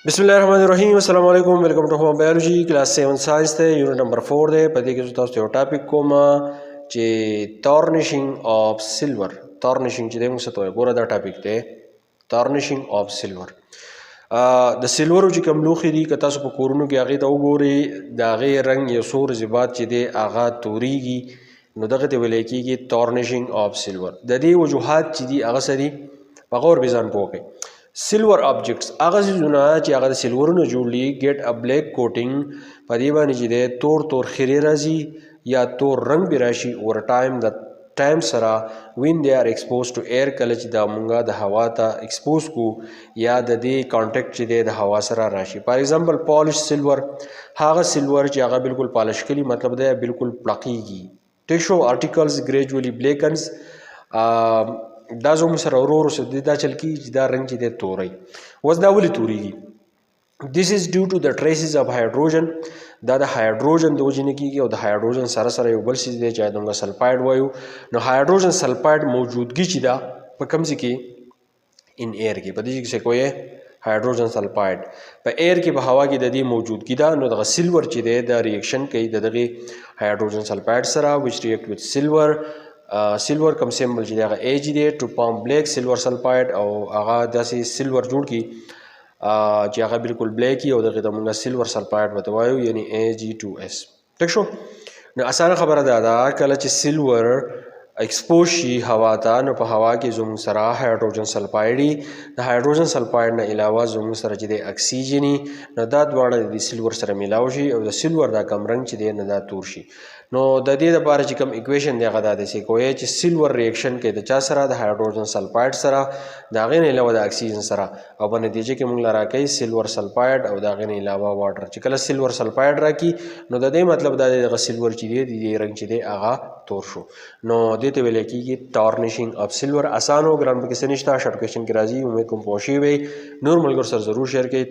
بسم الله الرحمن الرحیم. السلام علیکم. Welcome to Home Biology class 7 science ته، unit number 4 دی. په دې کې تاسو یو topic کوم چې tarnishing of silver. Tarnishing چې دی، موږ څه ته وایو؟ ګوره، دا topic دی، tarnishing of silver. د silver چې کوم لوښي دي، که تاسو په کورونو کې هغې ته وګورئ، د هغې رنګ یو څو ورځې بعد چې دی هغه توریږي، نو دغه ته ویل کېږي tarnishing of silver. د دې وجوهات چې دي هغه څه دي؟ په غور به ځان پوه کړئ. Silver objects، هغه څیزونه چې هغه د silver ونو جوړ دي، get a black coating، په دې باندې چې دی تور تور خیرې راځي یا تور رنګ به راشي، over time، د time سره، when they are exposed to air، کله چې دا مونږه د هوا ته expose کو یا د دې contact چې دی د هوا سره راشي. For example, polished silver، هغه silver چې هغه بالکل polish کړي، مطلب دی بالکل پړقېږي، ټیک شو؟ Articles gradually blackens. دا زموږ سره ورو ورو سره دا چل کیږي چې دا رنګ چې دی توري. اوس دا ولې توریږي؟ This is due to the traces of hydrogen. دا د هایدروجن د وجې نه کیږي او د هایدروجن سره سره یو بل څیز دی چې موږ sulfide وایو. نو hydrogen sulfide موجودګي چې ده په کوم ځای کې؟ In air کې. په دې کې څه کوي؟ Hydrogen sulfide په air کې، په هوا کې د دې موجودګي ده. نو دغه silver چې دی دا reaction کوي د دغه hydrogen sulfide سره، which react with silver. Silver کوم symbol چې دی هغه Ag دی، to form black silver sulfide، او هغه داسې silver جوړ کی چې هغه بالکل black او دغه ته موږ silver sulfide ورته وایو، یعنی Ag2S، ټیک شو؟ نو اسانه خبره ده ده، کله چې silver expose شي هوا ته، نو په هوا کې زموږ سره hydrogen sulfide، د hydrogen sulfide نه علاوه زموږ سره چې د اکسیجن، نو دا دواړه د silver سره ملاو شي او د silver دا کم رنګ چې دی نه دا تور شي. نو د دې لپاره چې کوم equation دی هغه دا دی چې کوی چې silver reaction کوي د چا سره؟ د hydrogen sulfide سره، د هغې نه علاوه د اکسیجن سره، او په نتیجه کې موږ له راکوي silver sulfide او د هغې نه علاوه water. چې کله silver sulfide راکړي، نو د دې مطلب دا دی دغه silver چې دی، د دې رنګ چې دی هغه تور شو. نو دې ته ویل کېږي tarnishing of silver. اسانو ګران پکې څه نشته، short question کې راځي. امید کوم پوه شوي وئ. نور ملګرو سره ضرور share کړئ.